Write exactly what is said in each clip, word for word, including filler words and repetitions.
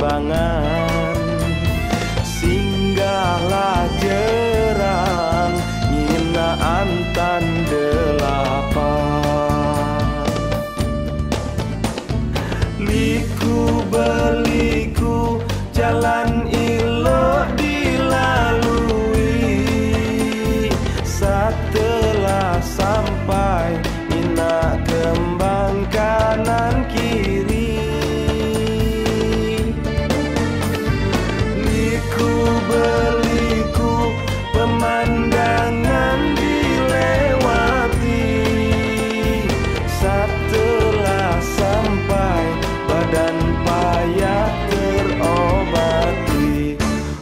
pangan. Singgahlah jerang nginaan tan delapan. Liku-beliku jalan ilok dilalui. Setelah sampai, mina kembang kanan kiri. Liku-beliku pemandangan dilewati. Setelah sampai, badan payah terobati.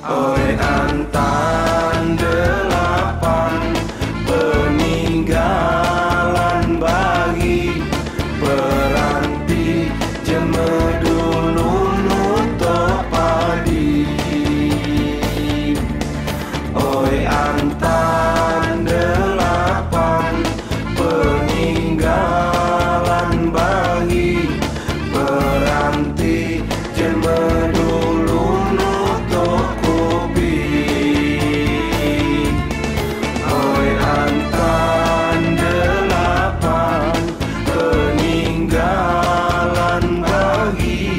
Oi, antan delapan, peninggalan bagi, peranti jeme dulu nutuk padi. Oi, antan delapan, peninggalan bagi, peranti jeme dulu nutuk kopi. Oi, antan delapan, peninggalan bagi,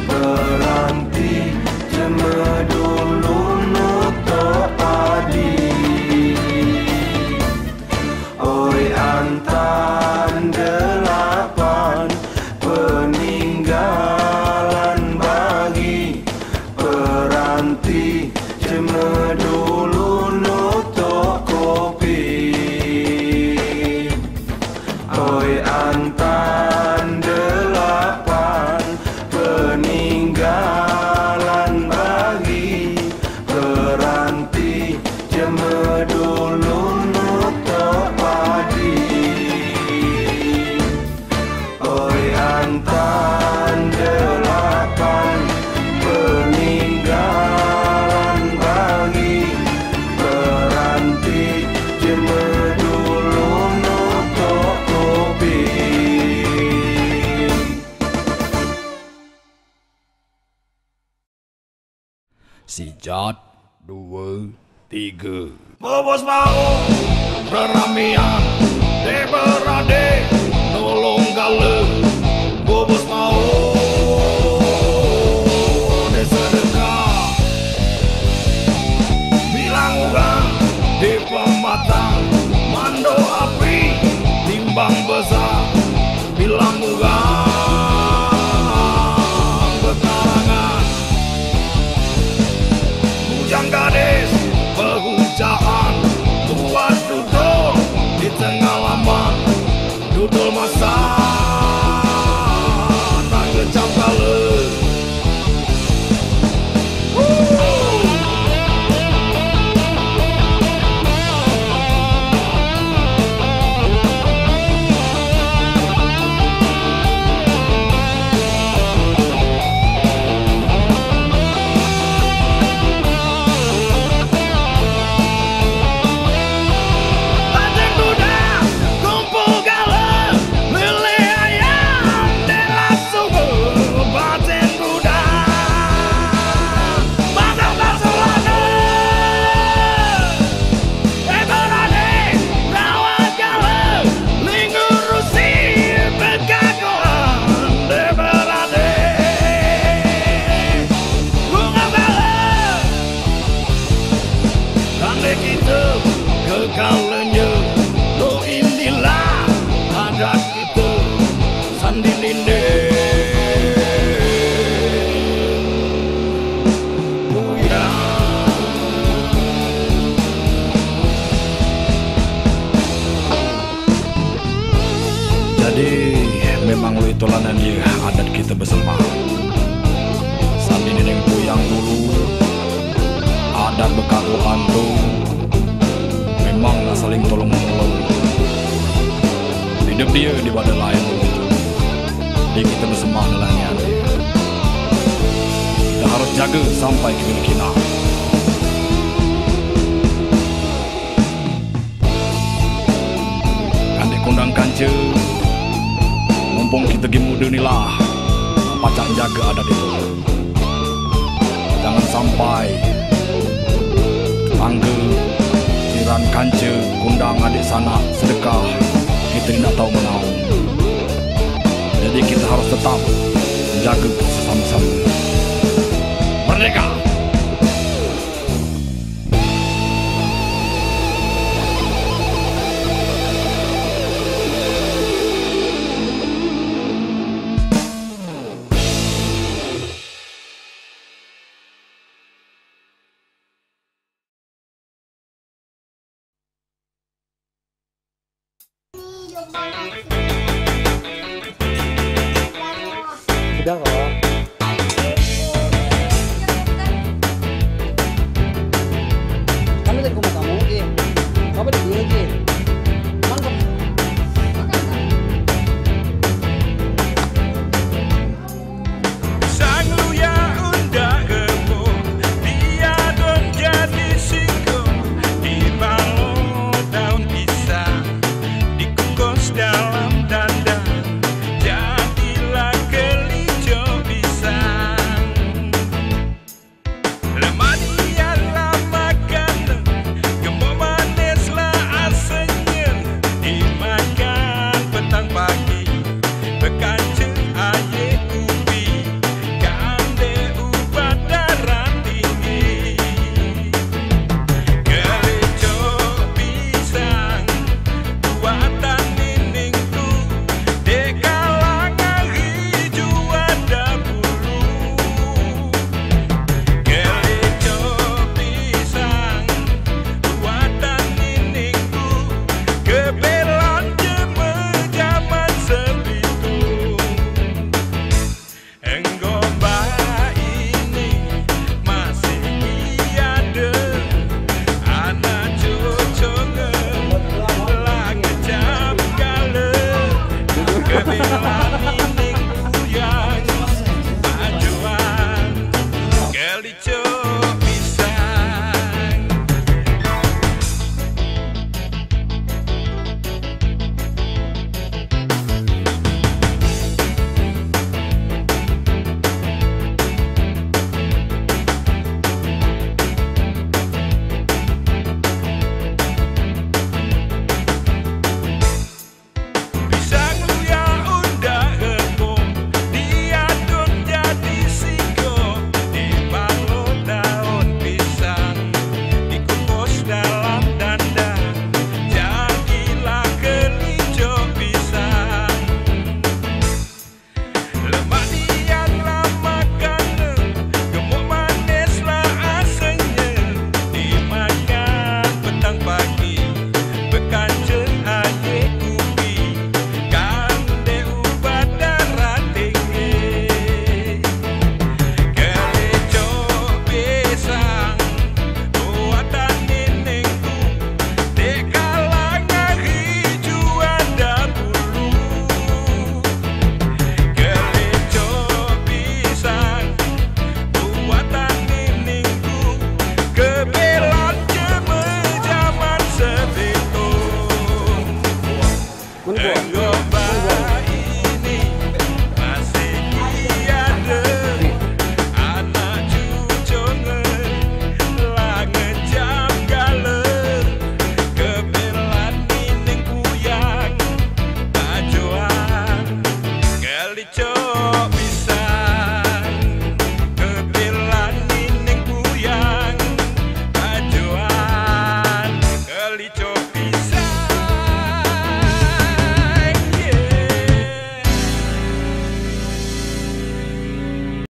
peranti jeme dulu nutuk padi. Oi, antan delapan, peninggalan bagi, peranti jeme dulu nutuk kopi. Oi, antan delapan, peninggalan bagi, peranti jeme dulu nutuk padi. Oi, antan delapan, peninggalan bagi, peranti jeme dulu nutuk kopi. Sijat, dua, tiga. Bobos mau reramian, de berade nolong gala. Bobos mau de sedekah, bilang orang de pematang, mando api timbang besar. Bila murang bekarangan, bujang gadis berhujaan, tuan duduk di tengah laman, duduk masak, tak kecam kala. Tanda kita kekalanya, tu inilah adat kita. Sandi nini puyang. Jadi, memang lui tolanan dia adat kita besemak. Sandi nini puyang dulu, adat bekaruh antu, memang nak saling tolong menolong. Hidup dia di badan lain begitu. Di kita besemak dalam nian. Kita harus jaga sampai ke kini kina. Kanti kundang kanca, mumpung kita gi muda ni lah, pacak jaga adat itu. Sampai tangga, jiran, kanca, kundang, adik sanak, sedekah, kita inda tau menau. Jadi kita harus tetap jaga sesama-sama. Merdeka! Sudah, Kak.